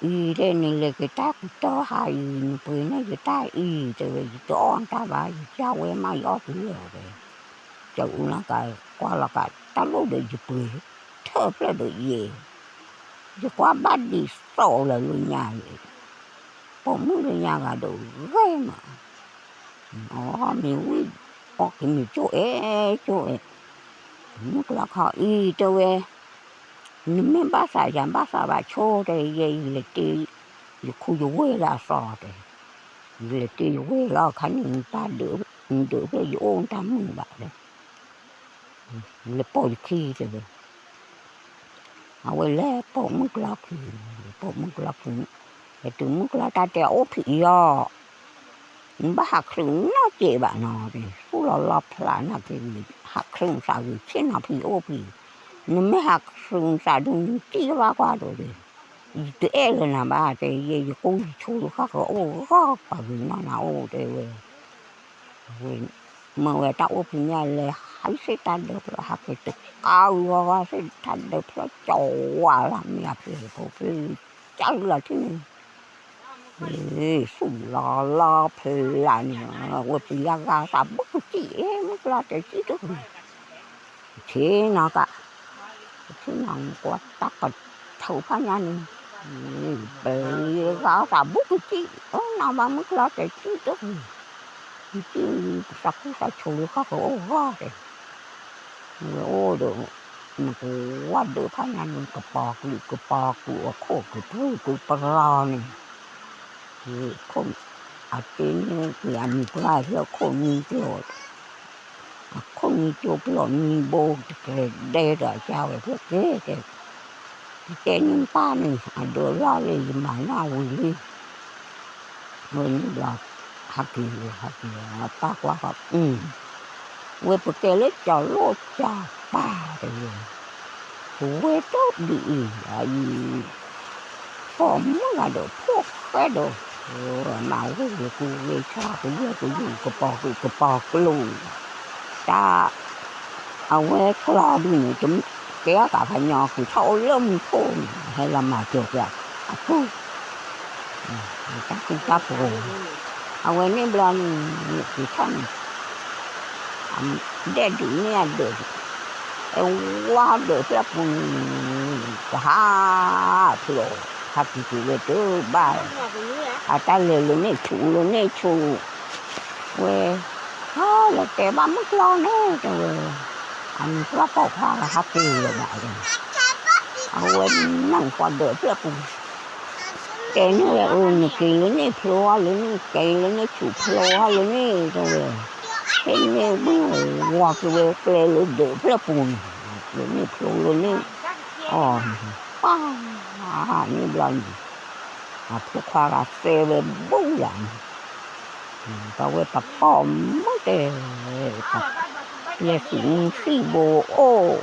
အံၤတဲ နလဲၤက့ၤတၢ်ကတၢၢ်ဟါအံၤ နပှ့ၤန့ၢ်ယတၢ်အံၤ တဲဝဲ ယတအီၣ်တၢ်ဘၣ် ယကၢ်ဝဲမး ယအီၣ်တုၤလၢာ်တဲ, ကၢ်အူလီၤကး ကွၢ်လီၤကးတၢ်လိၣ်ဒီးယပှ့ၤ, ထၢၣ်ဖျၢၣ်ဒီးယဲၢ်, ယကွၢ်ဘၣ်ဒ်သိးလၢလၢညါ, ပိာ်မုၣ်လၢညါဂၤဒီးဂ့ၤမး, အီၣ်မ့ၤဝံၤ, အီၣ်က့ၤမ့ၤကၠိအဲၣ်ကၠိအဲၣ်, မုၢ်ကျီခီအံၤတဲဝဲ, နမ့ၢ်ဘၣ်သးယၤဘၣ်သးဘၣ်ဆိတဲ ယဲယလဲၤတ့, ယခူယဝ့ၢ်လၢအသီတဲ, ယလဲၤတ့ယဝ့ၢ်လီၤခါန့ၣ် နတၢ်ဒၢး, နဒၢးဖျၢၣ်ယအိၣ်နတၢ်မုာ်ဘၣ်တဲ, လဲၤပိာ်ယခံတဲဝဲ အဝဲလဲၤပိာ်မုၢ်ကျီခံ, ပိာ်မုၢ်ကျီခံ, ဟဲတုၤမုၢ်ကျီတၢ်တဲအအိၣ်ဖံးအံၤအီၤ, နဘၣ်ဟးချုးနီၢ်စဲးဘၣ်နီၤ, သူၣ်လီၤလီဖျးနၤက့ၤ, ဟးချုးနသးဂ့ၤဆ့ၣ်နီၤဖံးအိၣ်ဖံး, နမ့ၢ်ဟးချုးနသးဒုးနတံၢ်ဘၣ်ကွၢ်ဒီး, ယတအဲၣ်လၢနၤဘၣ်တဲ, ယဲယကိယဆိလၢဃၣ်ဃၢၤအိၣ်ဂီၢ်ပှၤဂ့ၤနီၢ်နၤအိၣ်တဲဝဲ မ့ၢ်ဝဲတၢ်အိၣ်ဖံးမ့ၢ်အလဲၤဟးသ့ၣ်တၢ်ဒၢးဖျၢၣ် ဟးက့ၤတကးဂီၤဂီၤသ့ၣ်တၢ်ဒၢးဖျၢၣ်ကၠီဝါလၢမ့ၢ်အဖျဲၣ်ဖိဖျဲၣ်လံ ကၢ်လီၤထံၣ်န့ၣ်, သူၣ်လီၤလီဖျးန့ၣ်, ဝဲပျံၤဂၤသးဘူးကစံၣ်အ့ၣ် မုၢ်ကျီတဲစံၣ်တဂ့ၤ ပထံၣ်နီၤကး, ပထံၣ်နီၤကွၢ်တၢ်ကထူးဖးညါန့ၣ်, ပျံၤဂၤသးဘူးကစံၣ်, အနီၢ်ဘၣ်မုၢ်ကျီတဲစံၣ်တဂ့ၤ, စံၣ်သးခူသးဆိးလၢဃၣ်ဃၢၤအိၣ်ဂီၢ်တဲ, ဝဲအိၣ်ဒီး, နကဝၢ်ဒၢးဖးညါန့ၣ် ကပီၤကလုာ်ကပီၤကလုာ်အခိၣ်ကပြုၢ်ကပလီၤန့ၣ် အတ့န့ၢ်က့ၤအမံၤပှၢ်ဖျၢၣ်ခိၣ်နံၤကျိၤ, အခိၣ်နံၤကျိၤပျီၢ်နံၤဘိတကဲဒဲဒီးအကၢ်ဝဲဖျၢၣ်က့ၤတဲ, ယတဲန့ၢ်ပၢ်န့ၣ် အဒၢးလီၢ်လၢယမၤနီၣ်ဝံၤလံ ဝဲန့ၣ်ဘျီ, ဟးက့ၤလၢဟးက့ၤလၢပၢ်ကွၢ်ဃီ, ဝဲပကဲလၢကၠီၤလိၣ်ကၠီၤပၤတဂ့ၤ, ပဝဲတဒ်အံၤအံၤ, ပိာ်မုၣ်ဂၤဒီးဖိၣ်ဃဲဒီး, မၤဝဲဂ့ၤကူဂ့ၤဆါကယဲၢ်ကယူၢ်ကပီၤကလုာ်ကပီၤကလုာ်, တၢ် အဝဲကျီဒုးန့ၣ် ကဲအီၣ်ကးဖးညီက့ၤထီၣ်အိၣ်လၢမူခိၣ်န့ၣ် ဟဲလီၤမၤစၢၤက့ၤအပုၢ်, တၢ်ဃူတၢ်ဖိး, အဝဲန့ၣ်ဘျီန့ၣ် က့ၤထီၣ်န့ၣ် ဒဲၣ်ဒုးန့ၢ်အဒၢး, အဝဲဒၢးဖျၢၣ်ပူၤန့ၣ် ကဟးဖျိး, ဟးက့ၤက့ၤဝဲတဘၣ်, အတၢ်လဲၤလၢန့ၣ်ဆူၣ်လၢန့ၣ်ဆူၣ်, ဝဲ ဟါလၢတဲဘၣ်မုၢ်ကျီန့ၣ်တဲဝဲ, အမံၤပှၢ်ပိာ်ခွါဟးက့ၤလၢၤဘၣ်, အဝဲနုာ်ဃီဒၢးဖျၢၣ်ပူၤ တဲန့ၢ်ဝဲအၢ နက့ၤလၢန့ၣ်ဖျိအီၤလၢန့ၣ် က့ၤလၢန့ၣ်ဆူၣ်ဖျိအီၤလၢန့ၣ်တဲဝဲ, ဟဲန့ၢ်ဘုဝီၤက့ၤဝဲကျဲလၢဒၢးဖျၢၣ်ပူၤန့ၣ်, လၢန့ၣ်ဖျိလၢန့ၣ်, အီၤ, ပၢ်, န့ၣ်ဘျီန့ၣ် အဖိခွါဂၤသဲဝဲဘူးယၤန့ၣ်, ပဝဲပပိာ်မုၣ်တဲ, ပျဲၢ်သံးမုၢ်သံၣ်ဘိအိၣ်,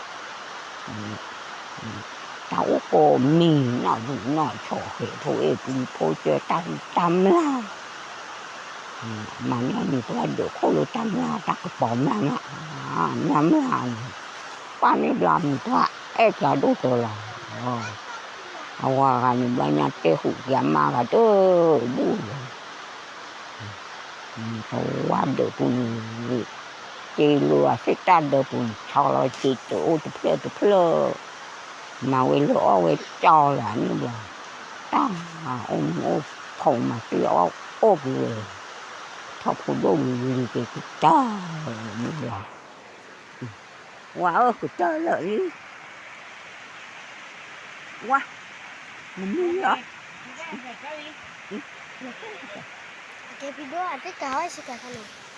တၢ်အိၣ်ကိးမံၤ နီၢ်ဒူၣ်နီၢ်ဆီၣ်ဃဲၤ ဖိအ့ၣ်ပျံၤဖိကၢ တၢ်လံၣ်တၢ်မျၢ်, မၤန့ၢ်မံၤပှၢ်ဒၢးခိၣ်လၢတၢ်မျၢ် တၢ်ကပီၤမျၢ်မျၢ်, မျၢ်မျၢ်န့ၣ်, ပၢ်န့ၣ်ဘျီမံၤပှၢ်အဲၣ်ကၤဒိၣ်တၢ်လီၤ. အဝၤဂၤန့ၣ်ဘျီညါတဲဟူးက့ၤအမါဂၤတဘူၣ်လီၤ. ပဝါဒၢးပူၤန့ၣ်, က့ၤလိာ်အသ့ၣ်တၢ်ဒၢးပူၤန့ၣ် ဆီလီၤက့ၤတၢးအိၣ်တဖျၢၣ်တဖျၢၣ်, မၤဝဲလၢအီၣ်ဝဲကၠီလၢန့ၣ်ဘျီ, တၢ်အိၣ်မူအိၣ်ခိးမၤသံအီၣ်အိၣ်က့ၤဝဲ, ထီၣ်ဖိဒိၣ်ဝံၤဝံၤက့ၤကတၢၢ်န့ၣ်ဘျီ, ဝၤဧၢ ကတၢၢ်လၢာ်လံ, ဝါ, နမံလီၤ, ကဲဖံဒိၣ်အတကးအီၣ်စကၤခါလီၤ